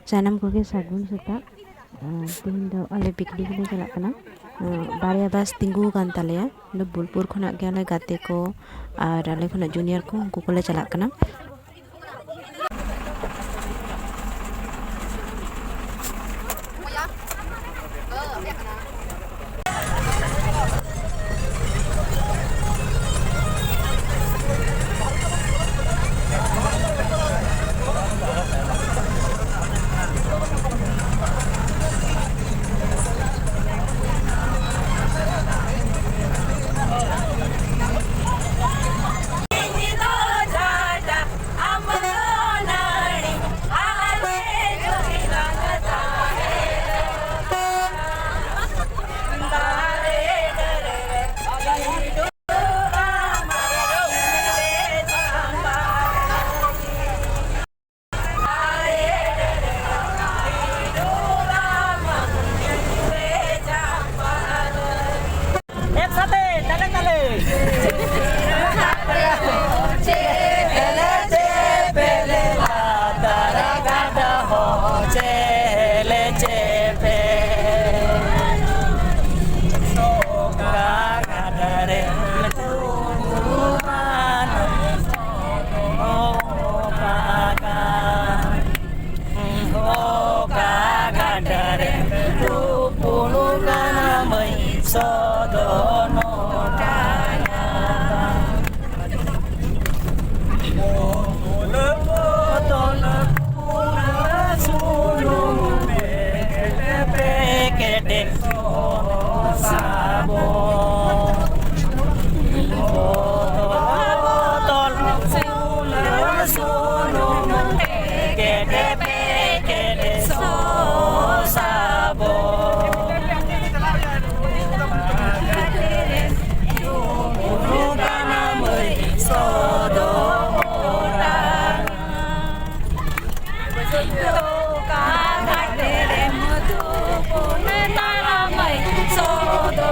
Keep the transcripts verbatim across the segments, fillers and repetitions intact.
ᱥᱟᱱᱟᱢ ᱠᱚᱜᱮ ᱥᱟᱹᱜᱩᱱ ᱥᱮᱛᱟᱜ᱾ ᱟᱨ ᱛᱮᱦᱮᱧ ᱫᱚ ᱟᱞᱮ ᱯᱤᱠᱱᱤᱠ ᱞᱮ ᱪᱟᱞᱟᱜ ᱠᱟᱱᱟ᱾ ᱟᱨ ᱵᱟᱨᱭᱟ ᱵᱟᱥ ᱛᱤᱸᱜᱩ ᱟᱠᱟᱱ ᱛᱟᱞᱮᱭᱟ᱾ ᱱᱚᱰᱮ ᱵᱳᱞᱯᱩᱨ ᱠᱷᱚᱱᱟᱜ ᱜᱮ ᱟᱞᱮ ᱜᱟᱛᱮ ᱠᱚ ᱟᱨ ᱟᱞᱮ ᱠᱷᱚᱱᱟᱜ ᱡᱩᱱᱤᱭᱟᱨ ᱠᱚ, ᱩᱱᱠᱩ ᱠᱚᱞᱮ ᱪᱟᱞᱟᱜ ᱠᱟᱱᱟ᱾ ᱮᱠᱥᱟᱛᱮ, ᱛᱟᱞᱮ ᱛᱟᱞᱮ᱾ ᱪᱮᱞᱮ ᱪᱮᱯᱮᱞᱮ ᱞᱟᱛᱟᱨ ᱜᱟᱰᱟ ᱦᱚᱸ ᱪᱮᱞᱮ ᱪᱮᱯᱮ᱾ ᱚᱠᱟ ᱜᱟᱰᱟ ᱨᱮ ᱛᱩᱯᱩᱱ ᱚᱠᱟ ᱜᱟᱰᱟ᱾ ᱚᱠᱟ ᱜᱟᱰᱟ ᱨᱮ ᱛᱩᱯᱩᱱ ᱠᱟᱱᱟ ᱢᱟᱹᱭ ᱥᱚᱫᱚ ᱱᱚᱰᱟᱭᱟ᱾ ᱵᱚᱛᱚᱞ ᱯᱩᱨᱟᱹ ᱥᱩᱱᱩᱢ ᱯᱮᱠᱮᱴ ᱯᱮᱠᱮᱴ ᱥᱚ ᱥᱟᱵᱚᱱ᱾ ᱵᱚᱛᱚᱞ ᱵᱚᱛᱚᱞ ᱥᱩᱱᱩᱢ ᱯᱮᱠᱮᱴ ᱯᱮᱠᱮᱴ ᱥᱚ ᱥᱟᱵᱚᱱ᱾ ᱩᱰᱩᱠ ᱠᱟᱱᱟ ᱢᱟᱹᱭ ᱥᱚᱫᱚ ᱚᱴᱟᱝ᱾ ᱚᱠᱟ ᱜᱷᱟᱴ ᱨᱮᱢ ᱛᱩᱯᱩᱱ ᱛᱟᱲᱟᱢᱟᱹᱭ ᱥᱚᱫᱚ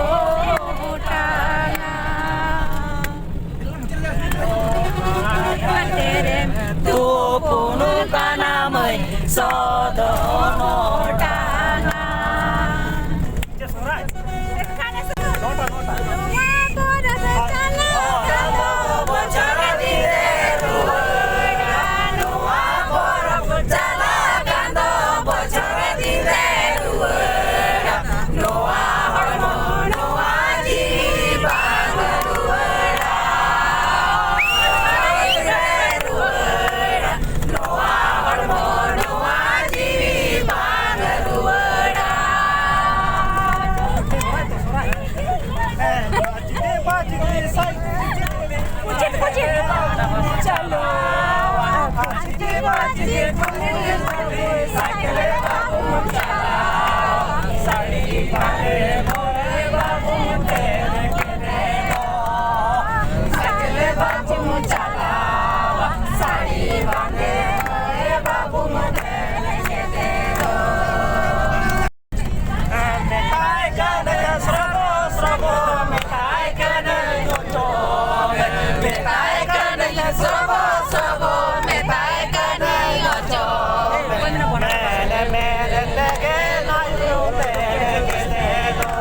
ᱚᱴᱟᱝᱟ᱾ ᱜᱷᱟᱴ ᱨᱮᱢ ᱛᱩᱯᱩᱱ ᱠᱟᱱᱟ ᱢᱟᱹᱭ ᱥᱚᱫᱚ ᱢᱚᱰᱟᱝᱟ᱾ ᱱᱚᱣᱟ ᱯᱚᱨᱚᱵᱽ ᱪᱟᱞᱟᱜ ᱠᱟᱱ ᱫᱚ ᱵᱚᱪᱷᱚᱨ ᱫᱤᱱ ᱨᱮ ᱨᱩᱣᱟᱹᱲᱟ᱾ ᱱᱚᱣᱟ ᱯᱚᱨᱚᱵᱽ ᱪᱟᱞᱟᱜ ᱠᱟᱱ ᱫᱚ ᱵᱚᱪᱷᱚᱨ ᱫᱤᱱ ᱨᱮ ᱨᱩᱣᱟᱹᱲᱟ᱾ ᱱᱚᱣᱟ ᱦᱚᱲᱢᱚ ᱱᱚᱣᱟ ᱡᱤᱣᱤ ᱵᱟᱝ ᱨᱩᱣᱟᱹᱲᱟ᱾ ᱨᱩᱣᱟᱹᱲᱟ᱾ ᱱᱚᱣᱟ ᱦᱚᱲᱢᱚ ᱱᱚᱣᱟ ᱡᱤᱣᱤ ᱵᱟᱝ ᱨᱩᱣᱟᱹᱲᱟ᱾ ᱩᱪᱤᱛ, ᱩᱪᱤᱛ᱾ ᱪᱚᱞᱚ᱾ ᱢᱮᱛᱟᱭ ᱠᱟᱹᱱᱟᱹᱧ ᱥᱨᱚᱵᱚ, ᱥᱨᱚᱵᱚ, ᱢᱮᱛᱟᱭ ᱠᱟᱹᱱᱟᱹᱧ ᱚᱪᱚᱜ ᱢᱮ᱾ ᱢᱮᱛᱟᱭ ᱠᱟᱹᱱᱟᱹᱧ ᱥᱨᱚᱵᱚ, ᱥᱨᱚᱵᱚ, ᱢᱮᱛᱟᱭ ᱠᱟᱹᱱᱟᱹᱧ ᱚᱪᱚᱜ ᱢᱮ᱾ ᱢᱮᱱ, ᱢᱮᱱ ᱛᱮᱜᱮ ᱞᱟᱭᱩ ᱛᱮᱜᱮ ᱫᱚ᱾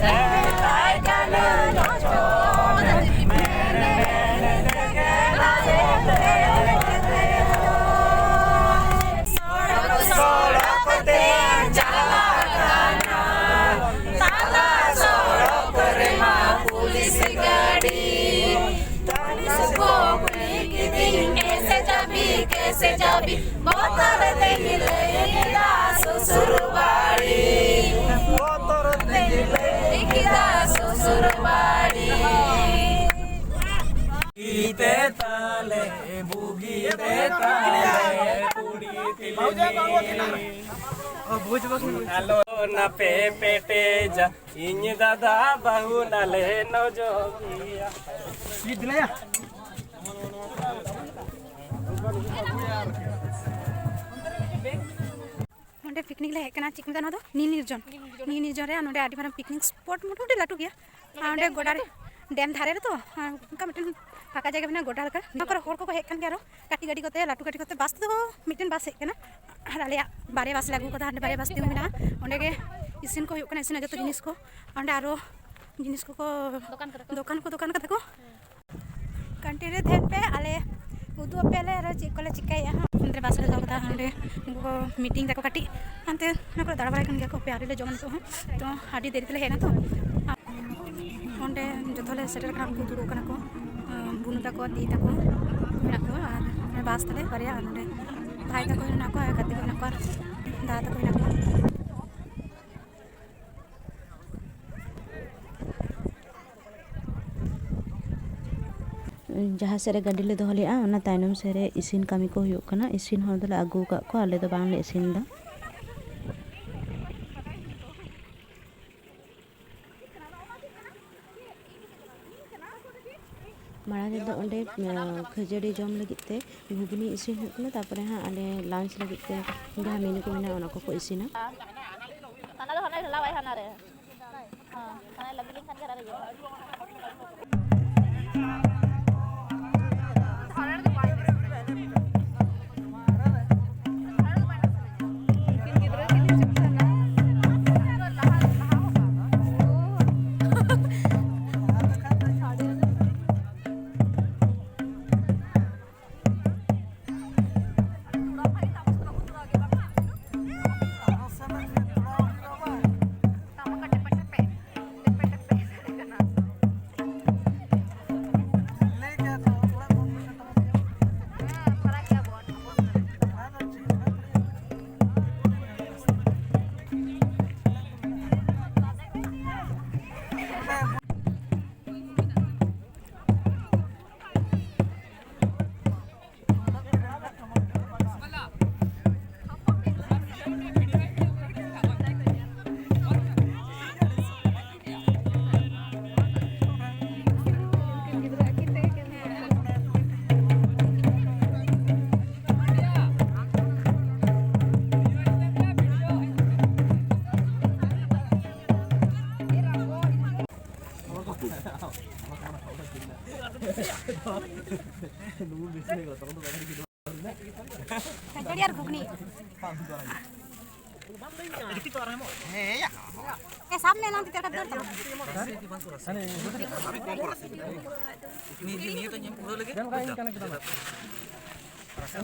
ᱢᱮᱛᱟᱭ ᱠᱟᱹᱱᱟᱹᱧ ᱚᱪᱚᱜ ᱢᱮ᱾ ᱢᱮᱱ, ᱢᱮᱱ ᱛᱮᱜᱮ ᱞᱟᱭᱩ ᱛᱮᱜᱮ ᱫᱚ᱾ ᱥᱚᱲᱚᱠ, ᱥᱚᱲᱚᱠ ᱛᱮᱧ ᱪᱟᱞᱟᱜ ᱠᱟᱱᱟ, ᱛᱟᱞᱟ ᱥᱚᱲᱚᱠ ᱨᱮᱢᱟ ᱯᱩᱞᱤᱥ ᱜᱟᱹᱰᱤ᱾ ᱯᱩᱞᱤᱥ ᱠᱚ ᱠᱩᱞᱤ ᱠᱤᱫᱤᱧ, "कैसे जाबी, कैसे जाबी?" ᱵᱚᱛᱚᱨ ᱛᱮᱧ ᱞᱟᱹᱭ ᱠᱮᱫᱟ, "ᱥᱚᱥᱩᱨ ᱵᱟᱲᱤ᱾" ᱵᱚᱛᱚᱨ ᱛᱮᱧ ᱞᱟᱹᱭ ᱠᱮᱫᱟ, "ᱥᱚᱥᱩᱨ ᱵᱟᱲᱤ᱾" ᱵᱩᱜᱤ ᱛᱮ ᱛᱟᱞᱮ, ᱵᱩᱜᱤ ᱛᱮ ᱛᱟᱞᱮ, ᱠᱩᱲᱤ ᱛᱤᱞᱢᱤᱧ᱾ ᱟᱞᱚ ᱱᱟᱯᱮ ᱯᱮᱴᱮᱡᱟ, ᱤᱧ ᱫᱟᱫᱟ ᱵᱟᱹᱦᱩ ᱱᱟᱞᱮ ᱱᱚᱡᱚᱜᱤᱭᱟ᱾ ᱱᱚᱸᱰᱮ ᱯᱤᱠᱱᱤᱠ ᱞᱮ ᱦᱮᱡ ᱠᱟᱱᱟ, ᱪᱮᱫ ᱠᱚ ᱢᱮᱛᱟᱜᱼᱟ ᱱᱚᱣᱟ ᱫᱚ? ᱱᱤᱞ ᱱᱤᱨᱡᱚᱱ᱾ ᱱᱤᱞ ᱱᱤᱨᱡᱚᱱ ᱨᱮ ᱱᱚᱸᱰᱮ ᱟᱹᱰᱤ ᱢᱟᱨᱟᱝ ᱯᱤᱠᱱᱤᱠ ᱥᱯᱚᱴ, ᱢᱚᱴᱟᱢᱩᱴᱤ ᱞᱟᱹᱴᱩ ᱜᱮᱭᱟ᱾ ᱟᱨ ᱚᱸᱰᱮ ᱜᱚᱰᱟ ᱨᱮ, ᱰᱮᱢ ᱫᱷᱟᱨᱮ ᱨᱮᱛᱚ, ᱟᱨ ᱚᱱᱠᱟ ᱢᱤᱫᱴᱮᱱ ᱯᱷᱟᱸᱠᱟ ᱡᱟᱭᱜᱟ ᱢᱮᱱᱟᱜᱼᱟ ᱜᱚᱰᱟ ᱞᱮᱠᱟ᱾ ᱱᱚᱣᱟ ᱠᱚᱨᱮ ᱦᱚᱲ ᱠᱚᱠᱚ ᱦᱮᱡ ᱠᱟᱱ ᱜᱮᱭᱟ ᱟᱨᱚ ᱠᱟᱹᱴᱤᱡ ᱜᱟᱹᱰᱤ ᱠᱚᱛᱮ, ᱞᱟᱹᱴᱩ ᱜᱟᱹᱰᱤ ᱠᱚᱛᱮ᱾ ᱵᱟᱥ ᱛᱮᱫᱚ ᱢᱤᱫᱴᱮᱱ ᱵᱟᱥ ᱦᱮᱡ ᱠᱟᱱᱟ, ᱟᱨ ᱟᱞᱮᱭᱟᱜ ᱵᱟᱨᱭᱟ ᱵᱟᱥ ᱞᱮ ᱟᱹᱜᱩ ᱠᱟᱫᱟ᱾ ᱦᱟᱸᱰᱮ ᱵᱟᱨᱭᱟ ᱵᱟᱥ ᱛᱤᱸᱜᱩ ᱢᱮᱱᱟᱜᱼᱟ, ᱚᱸᱰᱮ ᱜᱮ ᱤᱥᱤᱱ ᱠᱚ ᱦᱩᱭᱩᱜ ᱠᱟᱱᱟ, ᱤᱥᱤᱱ ᱡᱚᱛᱚ ᱡᱤᱱᱤᱥ ᱠᱚ᱾ ᱚᱸᱰᱮ ᱟᱨᱚ ᱡᱤᱱᱤᱥ ᱠᱚᱠᱚ ᱫᱚᱠᱟᱱ ᱠᱟᱫᱟ ᱠᱚ᱾ ᱫᱚᱠᱟᱱ ᱠᱚ ᱫᱚᱠᱟᱱ ᱠᱟᱫᱟ ᱠᱚ᱾ ᱠᱟᱱᱴᱤᱱ ᱨᱮ ᱛᱟᱦᱮᱱ ᱯᱮ, ᱟᱞᱮ ᱩᱫᱩᱜ ᱟᱯᱮᱭᱟᱞᱮ ᱟᱨᱚ ᱪᱮᱫ ᱠᱚᱞᱮ ᱪᱤᱠᱟᱹᱭᱮᱫᱼᱟ ᱦᱟᱸᱜ᱾ ᱚᱱᱛᱮ ᱵᱟᱥ ᱞᱮ ᱫᱚᱦᱚ ᱠᱟᱫᱟ, ᱚᱸᱰᱮ ᱩᱱᱠᱩ ᱠᱚ ᱢᱤᱴᱤᱝ ᱫᱟᱠᱚ ᱠᱟᱹᱴᱤᱡ, ᱦᱟᱱᱛᱮ ᱚᱱᱟ ᱠᱚᱨᱮ ᱫᱟᱬᱟ ᱵᱟᱲᱟᱭ ᱠᱟᱱ ᱜᱮᱭᱟ ᱠᱚ᱾ ᱦᱟᱯᱮ ᱟᱹᱣᱨᱤ ᱞᱮ ᱡᱚᱢᱟ ᱱᱤᱛᱚᱜ ᱦᱚᱸ, ᱛᱚ ᱟᱹᱰᱤ ᱫᱮᱨᱤ ᱛᱮᱞᱮ ᱦᱮᱡ ᱮᱱᱟ ᱛᱚ᱾ ᱚᱸᱰᱮ ᱡᱚᱛᱚ ᱞᱮ ᱥᱮᱴᱮᱨ ᱠᱟᱱᱟ, ᱩᱱᱠᱩ ᱫᱩᱲᱩᱵ ᱠᱟᱱᱟ ᱠᱚ, ᱵᱩᱱᱩ ᱛᱟᱠᱚ, ᱫᱤᱫᱤ ᱛᱟᱠᱚ ᱢᱮᱱᱟᱜ ᱠᱚᱣᱟ, ᱟᱨ ᱵᱟᱥ ᱛᱟᱞᱮ ᱵᱟᱨᱭᱟ, ᱟᱨ ᱱᱚᱸᱰᱮ ᱵᱷᱟᱭ ᱛᱟᱠᱚ ᱢᱮᱱᱟᱜ ᱠᱚᱣᱟ, ᱟᱨ ᱜᱟᱛᱮ ᱠᱚ ᱢᱮᱱᱟᱜ ᱠᱚᱣᱟ, ᱟᱨ ᱫᱟᱫᱟ ᱛᱟᱠᱚ ᱢᱮᱱᱟᱜ ᱠᱚᱣᱟ᱾ ᱡᱟᱦᱟᱸ ᱥᱮᱫ ᱨᱮ ᱜᱟᱹᱰᱤ ᱞᱮ ᱫᱚᱦᱚ ᱞᱮᱫᱼᱟ, ᱚᱱᱟ ᱛᱟᱭᱱᱚᱢ ᱥᱮᱫ ᱨᱮ ᱤᱥᱤᱱ ᱠᱟᱹᱢᱤ ᱠᱚ ᱦᱩᱭᱩᱜ ᱠᱟᱱᱟ᱾ ᱤᱥᱤᱱ ᱦᱚᱲ ᱫᱚᱞᱮ ᱟᱹᱜᱩ ᱟᱠᱟᱫ ᱠᱚᱣᱟ, ᱟᱞᱮ ᱫᱚ ᱵᱟᱝᱞᱮ ᱤᱥᱤᱱ ᱮᱫᱟ᱾ ᱢᱟᱲᱟᱝ ᱨᱮᱫᱚ ᱚᱸᱰᱮ, ᱟᱸ, ᱠᱷᱟᱹᱡᱟᱹᱲᱤ ᱡᱚᱢ ᱞᱟᱹᱜᱤᱫ ᱛᱮ ᱜᱷᱩᱜᱽᱱᱤ ᱤᱥᱤᱱ ᱦᱩᱭᱩᱜ ᱠᱟᱱᱟ, ᱛᱟᱨᱯᱚᱨᱮ ᱦᱟᱸᱜ ᱟᱞᱮ ᱞᱟᱧᱪ ᱞᱟᱹᱜᱤᱫ ᱛᱮ ᱡᱟᱦᱟᱸ ᱢᱮᱱᱩ ᱠᱚ ᱢᱮᱱᱟᱜᱼᱟ, ᱚᱱᱟ ᱠᱚᱠᱚ ᱤᱥᱤᱱᱟ᱾ ᱦᱟᱱᱟ ᱫᱚ ᱦᱟᱱᱟᱭ ᱰᱷᱟᱞᱟᱣᱟᱭ ᱦᱟᱱᱟ ᱨᱮ᱾ ᱦᱮᱸ, ᱦᱟᱱᱟᱭ ᱞᱟᱹᱵᱤᱫ ᱞᱮᱱᱠᱷᱟᱱ ᱜᱮ ᱦᱟᱱᱟ ᱨᱮ ᱤᱭᱟᱹᱜᱼᱟ᱾ ᱩᱱᱠᱤᱱ ᱜᱤᱫᱽᱨᱟᱹ ᱠᱤᱱ ᱦᱤᱡᱩᱜ ᱠᱟᱱᱟ᱾ ᱮ, ᱥᱟᱵ ᱢᱮ, ᱱᱚᱣᱟ ᱛᱤ ᱛᱮ ᱫᱟᱹᱲ ᱛᱟᱢᱟ᱾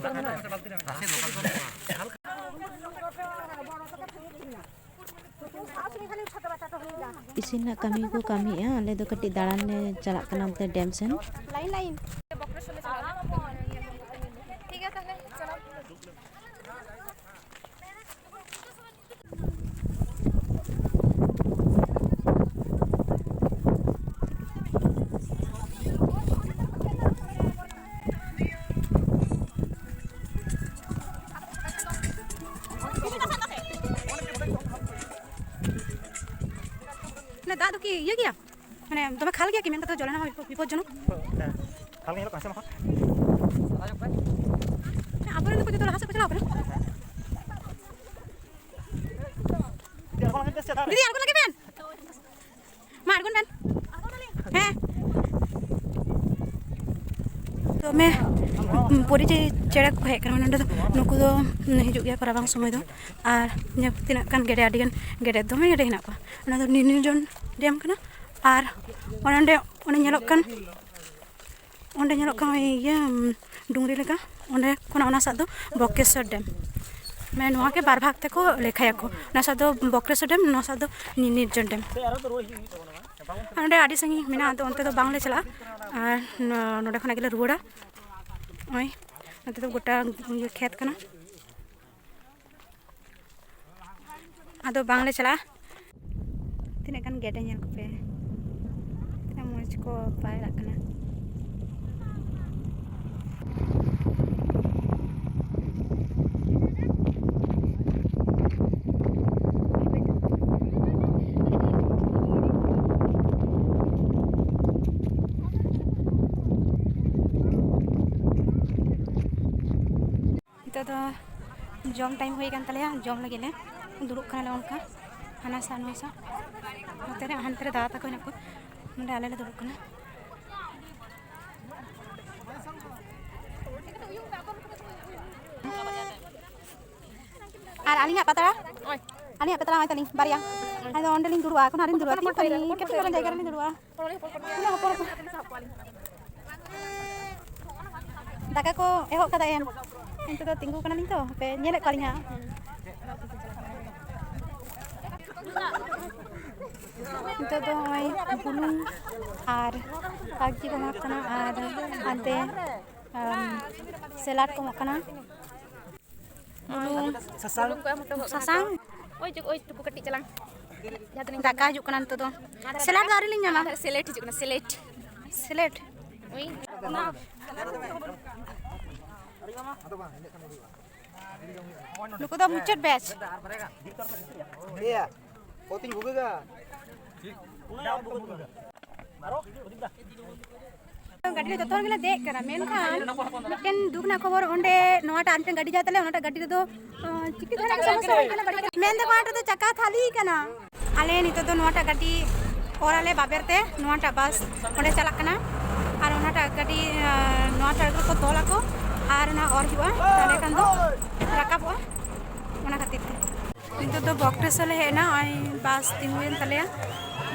ᱤᱥᱤᱱ ᱨᱮᱱᱟᱜ ᱠᱟᱹᱢᱤ ᱠᱚ ᱠᱟᱹᱢᱤᱭᱮᱫᱼᱟ᱾ ᱟᱞᱮ ᱫᱚ ᱠᱟᱹᱴᱤᱡ ᱫᱟᱬᱟᱱ ᱞᱮ ᱪᱟᱞᱟᱜ ᱠᱟᱱᱟ ᱚᱱᱛᱮ ᱰᱮᱢ ᱥᱮᱱ᱾ Line line. ᱴᱷᱤᱠ ᱜᱮᱭᱟ, ᱛᱟᱦᱞᱮ ᱪᱟᱞᱟᱣ᱾ ᱢᱟᱱᱮ ᱫᱟᱜ ᱫᱚ ᱠᱤ ᱤᱭᱟᱹ ᱜᱮᱭᱟ? ᱢᱟᱱᱮ ᱫᱚᱢᱮ ᱠᱷᱟᱞ ᱜᱮᱭᱟ ᱠᱤ? ᱢᱮᱱ ᱠᱟᱛᱮ ᱡᱚᱞᱮᱱᱟ ᱵᱤᱯᱚᱫ-, ᱵᱤᱯᱚᱫᱽᱡᱚᱱᱚᱠ᱾ ᱦᱮᱸ, ᱠᱷᱟᱞ ᱜᱮ ᱧᱮᱞᱚᱜ ᱠᱟᱱᱟ ᱥᱮ ᱵᱟᱝ? ᱦᱮᱸ, ᱟᱵᱚᱨᱮᱱ ᱫᱚᱠᱚ ᱡᱚᱛᱚ ᱞᱟᱦᱟ ᱥᱮᱫ ᱠᱚ ᱪᱟᱞᱟᱣ ᱠᱟᱱᱟ᱾ ᱫᱤᱫᱤ, ᱟᱬᱜᱚ ᱞᱟᱹᱜᱤᱫ ᱵᱮᱱ᱾ ᱢᱟ, ᱟᱬᱜᱚᱱ ᱵᱮᱱ᱾ ᱦᱮᱸ᱾ ᱫᱚᱢᱮ ᱯᱚᱨᱤᱡᱟᱭᱤ ᱪᱮᱬᱮ ᱠᱚ ᱦᱮᱡ ᱠᱟᱱᱟ ᱱᱚᱸᱰᱮ ᱫᱚ᱾ ᱱᱩᱠᱩ ᱫᱚ ᱦᱤᱡᱩᱜ ᱜᱮᱭᱟ ᱠᱚ ᱨᱟᱵᱟᱝ ᱥᱚᱢᱚᱭ ᱫᱚ᱾ ᱟᱨ ᱧᱮᱞ ᱛᱤᱱᱟᱹᱜ ᱜᱟᱱ ᱜᱮᱰᱮ, ᱟᱹᱰᱤ ᱜᱟᱱ ᱜᱮᱰᱮ, ᱫᱚᱢᱮ ᱜᱮᱰᱮ ᱦᱮᱱᱟᱜ ᱠᱚᱣᱟ᱾ ᱚᱱᱟ ᱫᱚ ᱱᱤᱨᱡᱚᱱ ᱰᱮᱢ ᱠᱟᱱᱟ᱾ ᱟᱨ ᱚᱱᱮ ᱚᱸᱰᱮ, ᱚᱸᱰᱮ ᱧᱮᱞᱚᱜ ᱠᱟᱱ, ᱚᱸᱰᱮ ᱧᱮᱞᱚᱜ ᱠᱟᱱ ᱤᱭᱟᱹ, ᱰᱩᱝᱨᱤ ᱞᱮᱠᱟ, ᱚᱸᱰᱮ ᱠᱷᱚᱱᱟᱜ ᱚᱱᱟ ᱥᱟᱜ ᱫᱚ ᱵᱚᱠᱨᱮᱥᱚᱨ ᱰᱮᱢ᱾ ᱢᱟᱱᱮ ᱱᱚᱣᱟ ᱜᱮ ᱵᱟᱨ ᱵᱷᱟᱜᱽ ᱛᱮᱠᱚ ᱞᱮᱠᱷᱟᱭᱟᱠᱚ, ᱚᱱᱟ ᱥᱟᱜ ᱫᱚ ᱵᱚᱠᱨᱮᱥᱚᱨ ᱰᱮᱢ, ᱱᱚᱣᱟ ᱥᱟᱜ ᱫᱚ ᱱᱤ-, ᱱᱤᱨᱡᱚᱱ ᱰᱮᱢ᱾ ᱟᱨ ᱚᱸᱰᱮ ᱟᱹᱰᱤ ᱥᱟᱺᱜᱤᱧ ᱢᱮᱱᱟᱜᱼᱟ, ᱟᱫᱚ ᱚᱱᱛᱮ ᱫᱚ ᱵᱟᱝᱞᱮ ᱪᱟᱞᱟᱜᱼᱟ᱾ ᱟᱨ ᱱᱚ-, ᱱᱚᱸᱰᱮ ᱠᱷᱚᱱᱟᱜ ᱜᱮᱞᱮ ᱨᱩᱣᱟᱹᱲᱟ᱾ ᱱᱚᱜᱼᱚᱭ ᱱᱚᱛᱮ ᱫᱚ ᱜᱚᱴᱟ ᱤᱭᱟᱹ ᱠᱷᱮᱛ ᱠᱟᱱᱟ᱾ ᱟᱫᱚ ᱵᱟᱝᱞᱮ ᱪᱟᱞᱟᱜᱼᱟ᱾ ᱛᱤᱱᱟᱹᱜ ᱜᱟᱱ ᱜᱮᱰᱮ ᱧᱮᱞ ᱠᱚᱯᱮ, ᱛᱤᱱᱟᱹᱜ ᱢᱚᱡᱽ ᱠᱚ ᱯᱟᱭᱨᱟᱜ ᱠᱟᱱᱟ᱾ ᱱᱤᱛᱚᱜ ᱫᱚ ᱡᱚᱢ ᱴᱟᱭᱤᱢ ᱦᱩᱭ ᱟᱠᱟᱱ ᱛᱟᱞᱮᱭᱟ, ᱡᱚᱢ ᱞᱟᱹᱜᱤᱫ ᱞᱮ ᱫᱩᱲᱩᱵ ᱠᱟᱱᱟᱞᱮ᱾ ᱚᱱᱠᱟ ᱦᱟᱱᱟ ᱥᱟ ᱱᱚᱣᱟ ᱥᱟ, ᱱᱚᱛᱮ ᱨᱮ ᱦᱟᱱᱛᱮ ᱨᱮ ᱫᱟᱫᱟ ᱛᱟᱠᱚ ᱦᱮᱱᱟᱜ ᱠᱚᱣᱟ, ᱱᱚᱰᱮ ᱟᱞᱮ ᱞᱮ ᱫᱩᱲᱩᱵ ᱠᱟᱱᱟ᱾ ᱟᱨ ᱟᱹᱞᱤᱧᱟᱜ ᱯᱟᱛᱲᱟ, ᱟᱹᱞᱤᱧᱟᱜ ᱯᱟᱛᱲᱟ ᱱᱚᱜᱼᱚᱭ ᱛᱟᱹᱞᱤᱧ ᱵᱟᱨᱭᱟ᱾ ᱟᱫᱚ ᱚᱸᱰᱮᱞᱤᱧ ᱫᱩᱲᱩᱵᱼᱟ, ᱮᱠᱷᱚᱱ ᱟᱹᱣᱨᱤᱧ ᱫᱩᱲᱩᱵᱼᱟ, ᱛᱤᱸᱜᱩ ᱠᱟᱹᱱᱟᱹᱧ, ᱠᱟᱹᱴᱤᱡ ᱯᱟᱨᱟ ᱡᱟᱭᱜᱟ ᱨᱮᱞᱤᱧ ᱫᱩᱲᱩᱵᱼᱟ᱾ ᱩᱱᱟᱹᱜ ᱦᱚᱯᱚᱱ ᱦᱚᱯᱚᱱ᱾ ᱫᱟᱠᱟ ᱠᱚ ᱮᱦᱚᱵ ᱠᱟᱫᱟ ᱮᱢ, ᱱᱤᱛᱚᱜ ᱫᱚ ᱛᱤᱸᱜᱩ ᱠᱟᱱᱟᱞᱤᱧ ᱛᱚ, ᱦᱟᱯᱮ ᱧᱮᱞᱮᱫ ᱠᱚᱣᱟᱞᱤᱧ ᱦᱟᱸᱜ᱾ ᱱᱤᱛᱚᱜ ᱫᱚ ᱱᱚᱜᱼᱚᱭ ᱵᱩᱞᱩᱝ ᱟᱨ ᱥᱟᱵᱽᱡᱤ ᱠᱚ ᱮᱢᱚᱜ ᱠᱟᱱᱟ ᱟᱨ ᱦᱟᱱᱛᱮ, ᱟᱢ, ᱥᱮᱞᱟᱰ ᱠᱚ ᱮᱢᱚᱜ ᱠᱟᱱᱟ᱾ ᱵᱩᱞᱩᱝ, ᱥᱟᱥᱟᱝ᱾ ᱵᱩᱞᱩᱝ ᱠᱚ ᱮᱢ ᱦᱚᱴᱚ ᱠᱟᱜ ᱠᱟᱱᱟ᱾ ᱥᱟᱥᱟᱝ᱾ ᱳᱭ ᱡᱮ, ᱳᱭ ᱴᱩᱠᱩ ᱠᱟᱹᱴᱤᱡ ᱪᱟᱞᱟᱝ᱾ ᱡᱟᱦᱟᱸ ᱛᱤᱱᱟᱹᱜ ᱫᱟᱠᱟ ᱦᱤᱡᱩᱜ ᱠᱟᱱᱟ ᱱᱤᱛᱚᱜ ᱫᱚ᱾ ᱥᱮᱞᱟᱰ ᱫᱚ ᱟᱹᱣᱨᱤ ᱞᱤᱧ ᱧᱟᱢᱟ᱾ ᱟᱨ ᱥᱮᱞᱮᱴ ᱦᱤᱡᱩᱜ ᱠᱟᱱᱟ, ᱥᱮᱞᱮᱴ᱾ ᱥᱮᱞᱮᱰ᱾ ᱳᱭ᱾ ᱱᱩᱠᱩ ᱫᱚ ᱢᱩᱪᱟᱹᱫ ᱵᱮᱪ᱾ ᱮᱭᱟ, ᱠᱚᱛᱤᱧ ᱵᱷᱩᱜᱟᱹᱜᱟ᱾ ᱜᱟᱹᱰᱤ ᱨᱮ ᱡᱚᱛᱚ ᱦᱚᱲ ᱜᱮᱞᱮ ᱫᱮᱡ ᱠᱟᱱᱟ, ᱢᱮᱱᱠᱷᱟᱱ ᱢᱤᱫᱴᱮᱱ ᱫᱩᱠ ᱨᱮᱱᱟᱜ ᱠᱷᱚᱵᱚᱨ, ᱚᱸᱰᱮ ᱱᱚᱣᱟᱴᱟᱜ ᱟᱨ ᱢᱤᱫᱴᱮᱱ ᱜᱟᱹᱰᱤ ᱡᱟ ᱛᱟᱞᱮ, ᱚᱱᱟᱴᱟᱜ ᱜᱟᱹᱰᱤ ᱨᱮᱫᱚ, ᱚ, ᱪᱤᱠᱟᱹ ᱫᱷᱟᱨᱟ ᱜᱮ ᱥᱚᱢᱚᱥᱥᱟ ᱦᱩᱭ ᱠᱟᱱᱟ, ᱵᱟᱹᱲᱤᱡ ᱠᱟᱱᱟ᱾ ᱢᱮᱱ ᱫᱚ ᱚᱱᱟ ᱨᱮᱫᱚ ᱪᱟᱠᱟ ᱛᱷᱟᱹᱞᱤ ᱠᱟᱱᱟ᱾ ᱟᱞᱮ ᱱᱤᱛᱚᱜ ᱫᱚ ᱱᱚᱣᱟᱴᱟᱜ ᱜᱟᱹᱰᱤ ᱚᱨ ᱟᱞᱮ ᱵᱟᱵᱮᱨ ᱛᱮ, ᱱᱚᱣᱟᱴᱟᱜ ᱵᱟᱥ ᱚᱸᱰᱮ ᱪᱟᱞᱟᱜ ᱠᱟᱱᱟ, ᱟᱨ ᱚᱱᱟᱴᱟᱜ ᱜᱟᱹᱰᱤ, ᱟ, ᱱᱚᱣᱟᱴᱟᱜ ᱨᱮᱫᱚ ᱠᱚ ᱛᱚᱞ ᱟᱠᱚ, ᱟᱨ ᱚᱱᱟ ᱚᱨ ᱦᱩᱭᱩᱜᱼᱟ, ᱛᱟᱦᱚᱞᱮ ᱠᱷᱟᱱ ᱫᱚ ᱨᱟᱠᱟᱵᱚᱜᱼᱟ, ᱚᱱᱟ ᱠᱷᱟᱹᱛᱤᱨ ᱛᱮ᱾ ᱱᱤᱛᱚᱜ ᱫᱚ ᱵᱚᱠᱨᱮᱥᱚᱨ ᱞᱮ ᱦᱮᱡ ᱮᱱᱟ, ᱱᱚᱜᱼᱚᱭ ᱵᱟᱥ ᱛᱤᱸᱜᱩᱭᱮᱱ ᱛᱟᱞᱮᱭᱟ᱾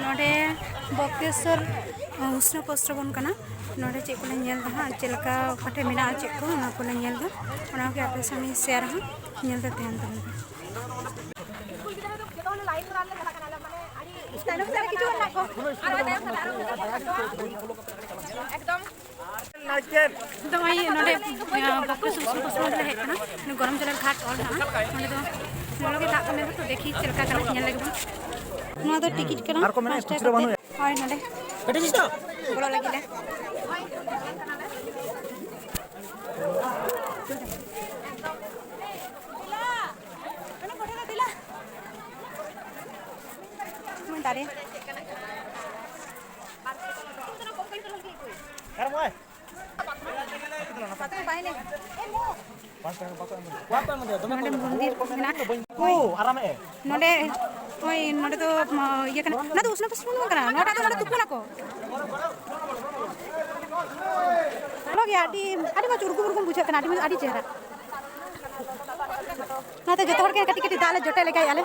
ᱱᱚᱰᱮ ᱵᱚᱠᱨᱮᱥᱚᱨ, ᱟ, ᱩᱥᱱᱚ ᱯᱨᱚᱥᱨᱚᱵᱚᱱ ᱠᱟᱱᱟ᱾ ᱱᱚᱰᱮ ᱪᱮᱫ ᱠᱚᱞᱮ ᱧᱮᱞ ᱮᱫᱟ ᱦᱟᱸᱜ, ᱪᱮᱫ ᱞᱮᱠᱟ ᱚᱠᱟ ᱴᱷᱮᱱ ᱢᱮᱱᱟᱜᱼᱟ, ᱪᱮᱫ ᱠᱚ, ᱚᱱᱟ ᱠᱚᱞᱮ ᱧᱮᱞ ᱮᱫᱟ᱾ ᱚᱱᱟ ᱠᱚᱜᱮ ᱟᱯᱮ ᱥᱟᱶ ᱤᱧ ᱥᱮᱭᱟᱨᱟ ᱦᱟᱸᱜ, ᱧᱮᱞ ᱛᱮ ᱛᱟᱦᱮᱱ ᱛᱟᱵᱚᱱ ᱯᱮ᱾ ᱛᱟᱭᱱᱚᱢ ᱥᱮᱫ ᱨᱮ ᱠᱤᱪᱷᱩ ᱢᱮᱱᱟᱜ ᱠᱚ᱾ ᱮᱠᱫᱚᱢ᱾ ᱫᱚ ᱱᱚᱜᱼᱚᱭ ᱱᱚᱰᱮ, ᱤᱭᱟᱹ, ᱵᱚᱠᱨᱮᱥᱚᱨ ᱩᱥᱩᱞ ᱯᱩᱥᱩᱞ ᱞᱮ ᱦᱮᱡ ᱠᱟᱱᱟ᱾ ᱜᱚᱨᱚᱢ ᱡᱚᱞ ᱜᱷᱟᱴ ᱚᱞ ᱦᱮᱱᱟᱜᱼᱟ᱾ ᱱᱚᱰᱮ ᱫᱚ ᱞᱚᱞᱚ ᱜᱮ ᱫᱟᱜ ᱠᱚ ᱢᱮᱱᱟᱜᱼᱟ, ᱛᱚ ᱫᱮᱠᱷᱤ ᱪᱮᱫ ᱞᱮᱠᱟ ᱠᱟᱱᱟ, ᱧᱮᱞ ᱞᱮᱜᱮ ᱵᱚᱱ᱾ ᱱᱚᱣᱟ ᱫᱚ ᱴᱤᱠᱤᱴ ᱠᱟᱱᱟ, ᱟᱨ ᱠᱚ ᱢᱮᱱᱟ ᱯᱟᱸᱪ ᱴᱟᱠᱟ ᱠᱷᱩᱪᱨᱟᱹ ᱵᱟᱹᱱᱩᱜᱼᱟ᱾ ᱦᱳᱭ, ᱱᱚᱰᱮ ᱵᱚᱞᱚ ᱞᱟᱹᱜᱤᱫ ᱞᱮ᱾ ᱫᱟᱨᱮ᱾ ᱱᱚᱰᱮ ᱢᱚᱱᱫᱤᱨ ᱢᱮᱱᱟᱜᱼᱟ᱾ ᱱᱚᱰᱮ, ᱳᱭ, ᱱᱚᱰᱮ ᱫᱚ, ᱢ, ᱤᱭᱟᱹ ᱠᱟᱱᱟ, ᱚᱱᱟ ᱫᱚ ᱩᱥᱱᱟ ᱯᱩᱥᱱᱟ ᱠᱟᱱᱟ, ᱱᱚᱣᱟᱴᱟᱜ ᱫᱚ ᱱᱚᱰᱮ ᱛᱩᱯᱩᱱᱟᱠᱚ᱾ ᱵᱷᱟᱞᱚ ᱜᱮᱭᱟ, ᱟᱹᱰᱤ, ᱟᱹᱰᱤ ᱢᱚᱡᱽ ᱩᱨᱜᱩᱢ ᱩᱨᱜᱩᱢ ᱵᱩᱡᱷᱟᱹᱜ ᱠᱟᱱᱟ, ᱟᱹᱰᱤ ᱢᱚᱡᱽ, ᱟᱹᱰᱤ ᱪᱮᱦᱨᱟ᱾ ᱚᱱᱟᱛᱮ ᱡᱚᱛᱚ ᱦᱚᱲ ᱜᱮ ᱠᱟᱹᱴᱤᱡ ᱠᱟᱹᱴᱤᱡ ᱫᱟᱜ ᱞᱮ ᱡᱚᱴᱮᱫ ᱞᱮᱜᱟᱭᱮᱫᱼᱟ ᱞᱮ᱾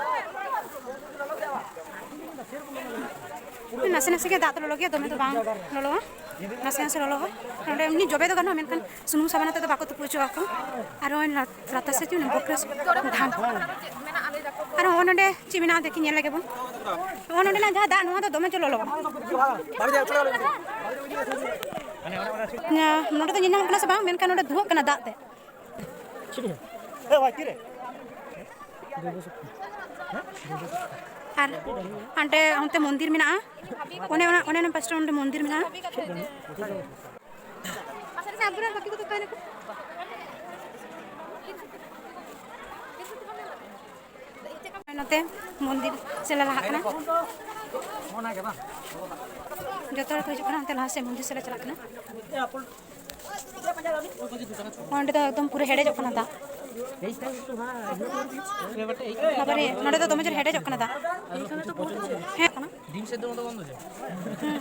ᱱᱟᱥᱮ ᱱᱟᱥᱮ ᱜᱮ ᱫᱟᱜ ᱫᱚ ᱞᱚᱞᱚ ᱜᱮᱭᱟ, ᱫᱚᱢᱮ ᱫᱚ ᱵᱟᱝ ᱞᱚᱞᱚᱣᱟ, ᱱᱟᱥᱮ ᱱᱟᱥᱮ ᱞᱚᱞᱚᱣᱟ᱾ ᱱᱚᱰᱮ ᱮᱢᱱᱤ ᱡᱚᱵᱮ ᱫᱚ ᱜᱟᱱᱚᱜᱼᱟ, ᱢᱮᱱᱠᱷᱟᱱ ᱥᱩᱱᱩᱢ ᱥᱟᱵᱟᱱ ᱟᱛᱮ ᱫᱚ ᱵᱟᱠᱚ ᱛᱩᱯᱩ ᱦᱚᱪᱚ ᱟᱠᱚ᱾ ᱟᱨ ᱱᱚᱜᱼᱚᱭ ᱞᱟᱛᱟᱨ ᱥᱮᱫ ᱪᱮᱫ ᱵᱚᱠᱨᱮᱥ ᱫᱷᱟᱱ᱾ ᱟᱨ ᱦᱚᱸᱜᱼᱚ ᱱᱚᱰᱮ ᱪᱮᱫ ᱢᱮᱱᱟᱜᱼᱟ, ᱫᱮᱠᱷᱤ ᱧᱮᱞ ᱞᱮᱜᱮ ᱵᱚᱱ᱾ ᱦᱚᱸᱜᱼᱚ ᱱᱚᱰᱮᱱᱟᱜ ᱡᱟᱦᱟᱸ ᱫᱟᱜ, ᱱᱚᱣᱟ ᱫᱚ ᱫᱚᱢᱮ ᱡᱳᱨ ᱞᱚᱞᱚᱣᱟ᱾ ᱱᱚᱰᱮ ᱫᱚ ᱧᱮᱞ ᱧᱟᱢᱚᱜ ᱠᱟᱱᱟ ᱥᱮ ᱵᱟᱝ, ᱢᱮᱱᱠᱷᱟᱱ ᱱᱚᱰᱮ ᱫᱷᱩᱣᱟᱹᱜ ᱠᱟᱱᱟ ᱫᱟᱜ ᱛᱮ᱾ ᱟᱨ ᱦᱟᱱᱛᱮ ᱚᱱᱛᱮ ᱢᱚᱱᱫᱤᱨ ᱢᱮᱱᱟᱜᱼᱟ, ᱚᱱᱮ ᱚᱱᱟ, ᱚᱱᱮ ᱚᱱᱟ ᱯᱟᱥᱴᱟ ᱚᱸᱰᱮ ᱢᱚᱱᱫᱤᱨ ᱢᱮᱱᱟᱜᱼᱟ᱾ ᱱᱚᱛᱮ ᱢᱚᱱᱫᱤᱨ ᱥᱮᱫ ᱞᱮ ᱞᱟᱦᱟᱜ ᱠᱟᱱᱟ᱾ ᱡᱚᱛᱚ ᱦᱚᱲ ᱠᱚ ᱦᱤᱡᱩᱜ ᱠᱟᱱᱟ, ᱚᱱᱛᱮ ᱞᱟᱦᱟ ᱥᱮᱫ ᱢᱚᱱᱫᱤᱨ ᱥᱮᱫ ᱞᱮ ᱪᱟᱞᱟᱜ ᱠᱟᱱᱟ᱾ ᱚᱸᱰᱮ ᱫᱚ ᱮᱠᱫᱚᱢ ᱯᱩᱨᱟᱹ ᱦᱮᱰᱮᱡᱚᱜ ᱠᱟᱱᱟ ᱫᱟᱜ᱾ ᱵᱟᱵᱟᱨᱮ, ᱱᱚᱸᱰᱮ ᱫᱚ ᱫᱚᱢᱮ ᱡᱳᱨ ᱦᱮᱰᱮᱡᱚᱜ ᱠᱟᱱᱟ ᱫᱟᱜ᱾ ᱦᱮᱸ, ᱠᱟᱱᱟ᱾ ᱦᱩᱸ᱾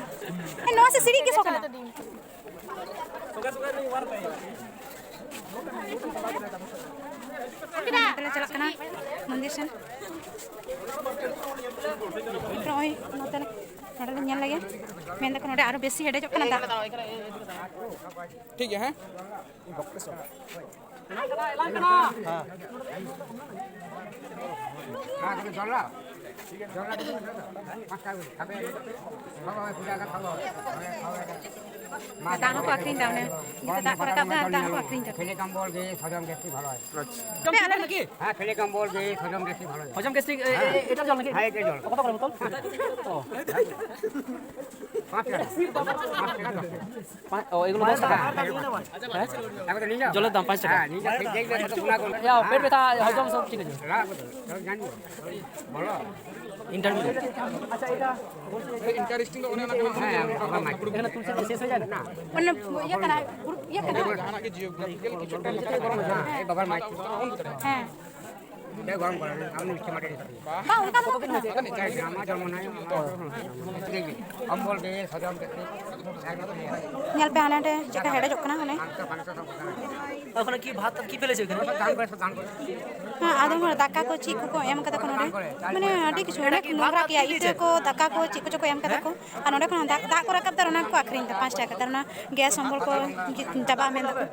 ᱮ, ᱱᱚᱣᱟ ᱥᱮ ᱥᱤᱲᱤᱡ ᱜᱮ ᱥᱚ ᱠᱟᱱᱟ᱾ ᱱᱚᱛᱮ ᱞᱮ ᱪᱟᱞᱟᱜ ᱠᱟᱱᱟ ᱢᱚᱱᱫᱤᱨ ᱥᱮᱱ᱾ ᱱᱚᱜᱼᱚᱭ ᱱᱚᱛᱮ ᱞᱮ, ᱱᱚᱰᱮ ᱞᱮ ᱧᱮᱞ ᱞᱮᱜᱮ᱾ ᱢᱮᱱ ᱫᱟᱠᱚ ᱱᱚᱰᱮ ᱟᱨᱚ ᱵᱮᱥᱤ ᱦᱮᱰᱮᱡᱚᱜ ᱠᱟᱱᱟ ᱫᱟᱜ᱾ ᱴᱷᱤᱠ ᱜᱮᱭᱟ, ᱦᱮᱸ? ᱫᱟᱜ ᱦᱚᱸᱠᱚ ᱟᱹᱠᱷᱨᱤᱧ ᱫᱟ, ᱚᱱᱮ ᱡᱮᱛᱮ ᱫᱟᱜ ᱠᱚ ᱨᱟᱠᱟᱵ ᱫᱟ, ᱫᱟᱜ ᱦᱚᱸᱠᱚ ᱟᱹᱠᱷᱨᱤᱧ ᱫᱟ᱾ ᱯᱷᱮᱞᱮ ᱠᱚᱢᱵᱚᱞ ᱜᱮ ᱦᱚᱡᱚᱢ ᱜᱮᱥᱴᱤᱠ ᱵᱷᱟলো হয়। আচ্ছা। আলে নাকি? হ্যাঁ, ফেলে কম্বল গিয়ে হজম গেছি ভালো হয়। হজম গ্যাস্ট্রিক, এ-, এ-, এটার জল নাকি? হ্যাঁ, এটার জল। কত করে বোতল? ও। পাঁচ টাকা। পাঁচ টাকা দশ টাকা। পাঁচ, ও, এগুলো দশ টাকা? হ্যাঁ, হ্যাঁ। এখন তো নিয়ে যাও। জলের দাম পাঁচ টাকা। হ্যাঁ, নিয়ে যাও। এই যে, এই যে, কত গুণা করো। যাও, পেট ব্যথা, হজম সব ঠিক আছে। রাখো তো, সব জানি। বলো। ইন্টারভিউ। আচ্ছা, এটা ইন্টারেস্টিং তো মনে হয় না। হ্যাঁ, আমার মাইক। এখানে তুলসী দিয়ে শেষ হয়ে যায় না? না। মানে, ইয়ে করা, গ্রুপ, ইয়ে করা। জাহানাকে জিওগ্রাফিক্যাল কিছু একটা লেখা থাকে। হ্যাঁ, এই বাবার মাইক। হ্যাঁ। এটা গরম করা, আমি মিষ্টি মাটি দিচ্ছি। বাহ। বাহ, ওটা তো না। আমার জন্ম নাই, আমার জন্ম নাই। দেখবি, কম্বল দিয়ে, হজম করতে, একদম। ᱧᱮᱞ ᱯᱮ, ᱦᱟᱱᱮ ᱦᱟᱸᱰᱮ ᱪᱮᱫᱠᱟ ᱦᱮᱰᱮᱡᱚᱜ ᱠᱟᱱᱟ, ᱦᱟᱱᱮ᱾ মাংস, মাংস সব খাবে। ᱛᱟᱨᱯᱚᱨᱮ ᱠᱤ ᱵᱷᱟᱛ ᱟᱨ ᱠᱤ ᱯᱮ ᱞᱟᱹᱭ ᱦᱚᱪᱚᱭ ᱠᱟᱱᱟ? ᱦᱮᱸ, ᱟᱫᱚ ᱦᱚᱲ ᱫᱟᱠᱟ ᱠᱚ ᱪᱮᱫ ᱠᱚᱠᱚ ᱮᱢ ᱠᱟᱫᱟ ᱠᱚ ᱱᱚᱰᱮ, ᱢᱟᱱᱮ ᱟᱹᱰᱤ ᱠᱤᱪᱷᱩ, ᱚᱱᱮ ᱱᱚᱝᱨᱟ ᱠᱮᱭᱟ, ᱤᱛᱟᱹ ᱠᱚ, ᱫᱟᱠᱟ ᱠᱚ, ᱪᱮᱫ ᱠᱚᱪᱚ ᱠᱚ ᱮᱢ ᱠᱟᱫᱟ ᱠᱚ᱾ ᱟᱨ ᱱᱚᱰᱮ ᱠᱷᱚᱱ ᱫᱟᱜ, ᱫᱟᱜ ᱠᱚ ᱨᱟᱠᱟᱵ ᱫᱟ, ᱚᱱᱟ ᱠᱚ ᱟᱠᱷᱨᱤᱧ ᱫᱟ ᱯᱟᱸᱪ ᱴᱟᱠᱟ ᱠᱟᱛᱮ, ᱚᱱᱟ ᱜᱮᱥ ᱚᱢᱵᱚᱞ ᱠᱚ ᱪᱟᱵᱟᱜᱼᱟ ᱢᱮᱱ ᱫᱟᱠᱚ᱾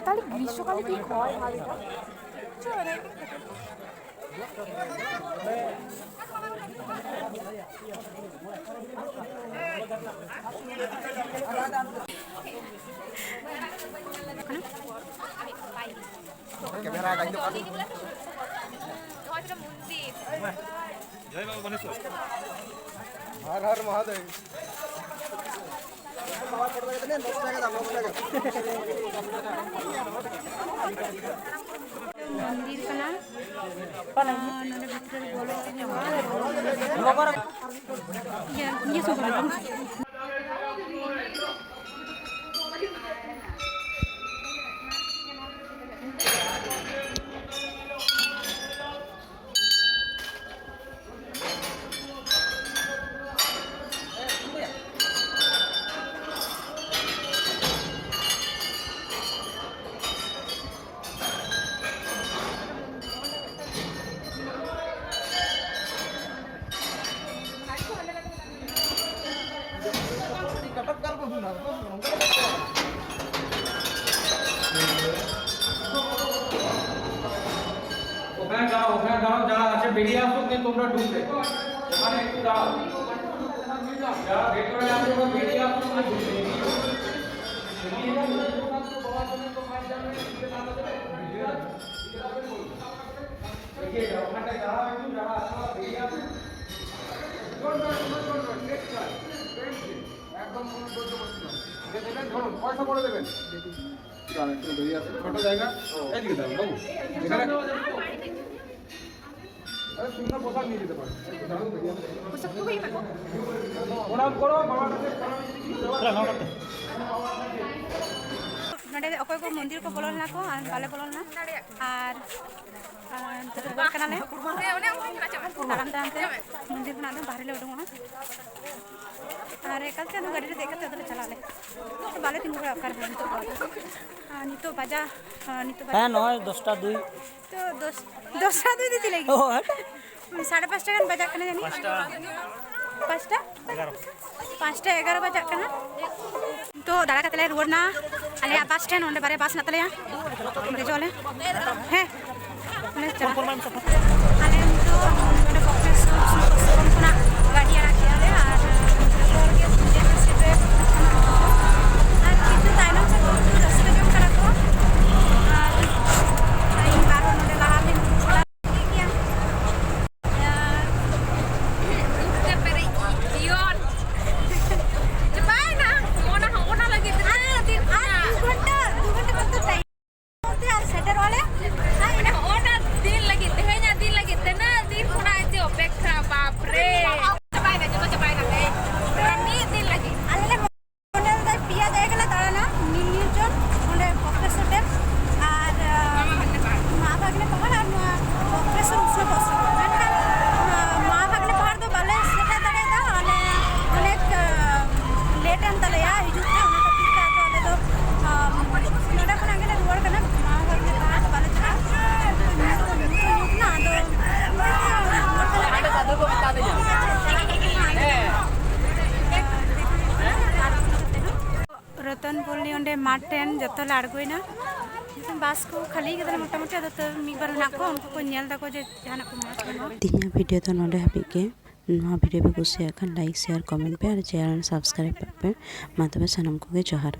তাহলে গ্রীষ্মকালে কি হয় ভাবি তো? ক্যামেরা লাইন তো কাটো। জয় বাবা বানেশ্বর। হর হর মহাদেব। ᱢᱚᱱᱫᱤᱨ ᱠᱟᱱᱟ᱾ ᱟᱨ ᱱᱚᱰᱮ ᱵᱷᱤᱛᱨᱤ ᱨᱮ ᱵᱚᱞᱚ ᱦᱩᱭᱩᱜᱼᱟ᱾ ᱤᱭᱟᱹ, ᱤᱭᱟᱹ ᱥᱚᱢᱚᱭ᱾ ওখানে দাঁড়াও, ওখানে দাঁড়াও, যারা আছে বেরিয়ে আসুক, কিন্তু তোমরা ঢুকবে। ওখানে একটু দাঁড়াও। যারা ভেতরে আছে, ওরা বেরিয়ে আসুক, আমি ঢুকবে। বেরিয়ে যাও, বেরিয়ে যাও। এগিয়ে যাও, ওখানটায় দাঁড়াও একটু, যারা আছে, ওরা বেরিয়ে আসুক। Don't, don't, don't, don't, don't, next time, friendly, একদম কোনো জোর জবরদস্তি নয়। যে দেবেন, ধরুন, পয়সা পরে দেবেন। দাঁড়ান, একটু বেরিয়ে আসুন, ছোট জায়গা, এইদিকে দাঁড়ান, বাবু। এখানে, আরে, শুকনো পোশাক নিয়ে যেতে পারেন। প্রণাম করো, বাবার কাছে প্রণাম। ᱱᱚᱰᱮ ᱚᱠᱚᱭ ᱠᱚ ᱢᱚᱱᱫᱤᱨ ᱠᱚ ᱵᱚᱞᱚ ᱞᱮᱱᱟ ᱠᱚ, ᱟᱨ ᱵᱟᱞᱮ ᱵᱚᱞᱚ ᱞᱮᱱᱟ, ᱟᱨ ᱟᱨ ᱱᱤᱛᱚᱜ ᱫᱚ ᱨᱩᱣᱟᱹᱲ ᱠᱟᱱᱟᱞᱮ᱾ ᱛᱟᱲᱟᱢ ᱛᱟᱲᱟᱢ ᱛᱮ ᱢᱚᱱᱫᱤᱨ ᱠᱷᱚᱱᱟᱜ ᱫᱚ ᱵᱟᱦᱨᱮ ᱞᱮ ᱩᱰᱩᱝᱚᱜᱼᱟ᱾ ᱟᱨ ᱮᱠᱟᱞ ᱛᱮ ᱟᱫᱚ ᱜᱟᱹᱰᱤ ᱨᱮ ᱫᱮᱡ ᱠᱟᱛᱮ ᱟᱫᱚ ᱞᱮ ᱪᱟᱞᱟᱜ ᱟᱞᱮ᱾ ᱵᱟᱞᱮ ᱛᱤᱸᱜᱩ ᱫᱟᱲᱮᱭᱟᱜᱼᱟ ᱚᱠᱟ ᱨᱮᱦᱚᱸ ᱱᱤᱛᱚᱜ ᱫᱚ᱾ ᱟᱨ ᱱᱤᱛᱚᱜ ᱵᱟᱡᱟ, ᱟᱨ ᱱᱤᱛᱚᱜ ᱵᱟᱡᱟ ᱦᱮᱸ, ᱱᱚᱜᱼᱚᱭ ᱫᱚᱥᱴᱟ ᱫᱩᱭ᱾ ᱛᱚ ᱫᱚᱥ, ᱫᱚᱥᱴᱟ ᱫᱩᱭ ᱫᱚ ᱪᱮᱫ ᱞᱟᱹᱜᱤᱫ? ᱚ, ᱦᱮᱸ᱾ ᱥᱟᱲᱮ ᱯᱟᱸᱪᱴᱟ ᱜᱟᱱ ᱵᱟᱡᱟᱜ ᱠᱟᱱᱟ ᱡᱟᱹᱱᱤᱡ᱾ ᱯᱟᱸᱪᱴᱟ? ᱯᱟᱸᱪᱴᱟ ᱮᱜᱟᱨᱚ ᱵᱟᱡᱟᱜ ᱠᱟᱱᱟ᱾ ᱛᱚ ᱫᱟᱬᱟ ᱠᱟᱛᱮ ᱞᱮ ᱨᱩᱣᱟᱹᱲ ᱱᱟ ᱟᱞᱮᱭᱟᱜ ᱵᱟᱥ ᱴᱷᱮᱱ᱾ ᱚᱸᱰᱮ ᱵᱟᱨᱭᱟ ᱵᱟᱥ ᱢᱮᱱᱟᱜ ᱛᱟᱞᱮᱭᱟ, ᱫᱮᱡᱚᱜ ᱟᱞᱮ᱾ ᱦᱮᱸ, ᱚᱸᱰᱮ ᱪᱟᱞᱟᱜ᱾ ᱟᱞᱮ ᱱᱤᱛᱚᱜ ᱱᱚᱰᱮ ᱵᱚᱠᱨᱮᱥᱚᱨ ᱥᱩᱯᱚᱨ ᱥᱴᱮᱥᱚᱱ ᱠᱷᱚᱱᱟᱜ ᱜᱟᱹᱰᱤ ᱟᱲᱟᱜ ᱠᱮᱜᱼᱟ ᱞᱮ ᱟᱨ ᱡᱚᱛᱚ ᱦᱚᱲ ᱜᱮ ᱥᱮᱴᱮᱨ ᱟᱠᱟᱱᱟ᱾ ᱟᱨ ᱠᱤᱪᱷᱩ ᱛᱟᱭᱱᱚᱢ ᱥᱮᱫ ᱠᱚ ᱨᱟᱹᱥᱠᱟᱹ ᱡᱚᱝ ᱠᱟᱱᱟ ᱠᱚ᱾ ᱟᱨ ᱤᱧ ᱵᱟᱨ ᱦᱚᱲ ᱱᱚᱰᱮ ᱞᱟᱦᱟ ᱨᱮᱧ ᱫᱩᱲᱩᱵ ᱠᱟᱱᱟ᱾ ᱴᱷᱤᱠ ᱜᱮᱭᱟ᱾ ᱫᱩᱠ ᱛᱮ ᱯᱮᱨᱮᱡ ᱡᱤᱭᱚᱱ ᱪᱟᱵᱟᱭᱮᱱᱟ᱾ ᱚᱱᱟ, ᱚᱱᱟ ᱞᱟᱹᱜᱤᱫ ᱛᱤᱱᱟᱹᱜ ᱫᱤᱱ ᱟᱨ ᱠᱷᱚᱱᱟᱜ ᱫᱩ ᱜᱷᱚᱱᱴᱟ, ᱫᱩ ᱜᱷᱚᱱᱴᱟ ᱢᱚᱛᱚ ᱴᱟᱭᱤᱢ ᱛᱮ ᱟᱨ ᱥᱮᱴᱮᱨᱚᱜ ᱟᱞᱮ᱾ ᱟᱨ ᱚᱱᱟ ᱫᱤᱱ ᱞᱟᱹᱜᱤᱫ, ᱛᱮᱦᱮᱧᱟᱜ ᱫᱤᱱ ᱞᱟᱹᱜᱤᱫ ᱛᱤᱱᱟᱹᱜ ᱫᱤᱱ ᱠᱷᱚᱱᱟᱜ ᱡᱮ ᱚᱯᱮᱠᱠᱷᱟ, ᱵᱟᱯ ᱨᱮ᱾ ᱪᱟᱵᱟᱭᱮᱱᱟ, ᱡᱚᱛᱚ ᱪᱟᱵᱟᱭᱮᱱᱟ᱾ ᱛᱮᱦᱮᱧ ᱚᱱᱟ ᱢᱤᱫ ᱫᱤᱱ ᱞᱟᱹᱜᱤᱫ᱾ ᱟᱞᱮ ᱞᱮ ᱢᱚᱱᱮ ᱞᱮᱫᱟ ᱯᱮᱭᱟ ᱡᱟᱭᱜᱟ ᱞᱮ ᱫᱟᱬᱟᱱᱟ, ᱱᱤᱨᱡᱚᱱ, ᱚᱸᱰᱮ ᱵᱚᱠᱨᱮᱥᱚᱨ ᱰᱮᱢ ᱟᱨ, ᱟᱸ, ᱢᱟᱢᱟ ᱵᱷᱟᱜᱽᱱᱮ ᱯᱟᱦᱟᱲ ᱟᱨ ᱱᱚᱣᱟ ᱵᱚᱠᱨᱮᱥᱚᱨ ᱩᱥᱱᱚ ᱯᱚᱨᱥᱚᱫ᱾ ᱢᱮᱱᱠᱷᱟᱱ, ᱟᱸ, ᱢᱟᱢᱟ ᱵᱷᱟᱜᱽᱱᱮ ᱯᱟᱦᱟᱲ ᱫᱚ ᱵᱟᱞᱮ ᱥᱮᱴᱮᱨ ᱫᱟᱲᱮᱭᱟᱫᱟ, ᱟᱞᱮ ᱚᱱᱮᱠ, ᱟᱸ, ᱞᱮᱴ ᱮᱱ ᱛᱟᱞᱮᱭᱟ ᱦᱤᱡᱩᱜ ᱛᱮ, ᱚᱱᱟ ᱠᱷᱟᱹᱛᱤᱨ ᱛᱮ ᱟᱫᱚ ᱟᱞᱮ ᱫᱚ, ᱟᱸ, ᱱᱚᱰᱮ ᱠᱷᱚᱱᱟᱜ ᱜᱮᱞᱮ ᱨᱩᱣᱟᱹᱲ ᱠᱟᱱᱟ, ᱢᱟᱢᱟ ᱵᱷᱟᱜᱽᱱᱮ ᱯᱟᱦᱟᱲ ᱫᱚ ᱵᱟᱞᱮ ᱪᱟᱞᱟᱜᱼᱟ᱾ ᱧᱩᱛ ᱫᱚ ᱧᱩᱛ ᱮᱱᱟ, ᱟᱫᱚ ᱨᱩᱣᱟᱹᱲ ᱠᱟᱱᱟ᱾ ᱨᱚᱛᱚᱱ ᱯᱚᱞᱞᱤ ᱚᱸᱰᱮ ᱢᱟᱴᱷ ᱴᱷᱮᱱ ᱡᱚᱛᱚ ᱞᱮ ᱟᱬᱜᱚᱭᱮᱱᱟ᱾ ᱵᱟᱥ ᱠᱚ ᱠᱷᱟᱹᱞᱤ ᱠᱟᱫᱟ ᱢᱚᱴᱟᱢᱩᱴᱤ, ᱟᱫᱚ ᱛᱟᱹᱣ ᱢᱤᱫ ᱵᱟᱨ ᱢᱮᱱᱟᱜ ᱠᱚᱣᱟ, ᱩᱱᱠᱩ ᱠᱚ ᱧᱮᱞ ᱫᱟᱠᱚ ᱡᱮ ᱡᱟᱦᱟᱱᱟᱜ ᱠᱚ ᱢᱮᱱᱟᱜ ᱥᱮ ᱵᱟᱹᱱᱩᱜᱼᱟ᱾ ᱛᱮᱦᱮᱧᱟᱜ ᱵᱷᱤᱰᱤᱭᱳ ᱫᱚ ᱱᱚᱰᱮ ᱦᱟᱹᱵᱤᱡ ᱜᱮ᱾ ᱱᱚᱣᱟ ᱵᱷᱤᱰᱤᱭᱳ ᱯᱮ ᱠᱩᱥᱤᱭᱟᱜ ᱠᱷᱟᱱ ᱞᱟᱭᱤᱠ, ᱥᱮᱭᱟᱨ, ᱠᱚᱢᱮᱱᱴ ᱯᱮ ᱟᱨ ᱪᱮᱱᱮᱞ ᱥᱟᱵᱥᱠᱨᱟᱭᱤᱵ ᱠᱟᱜ ᱯᱮ᱾ ᱢᱟ ᱛᱚᱵᱮ ᱥᱟᱱᱟᱢ ᱠᱚᱜᱮ ᱡᱚᱦᱟᱨ᱾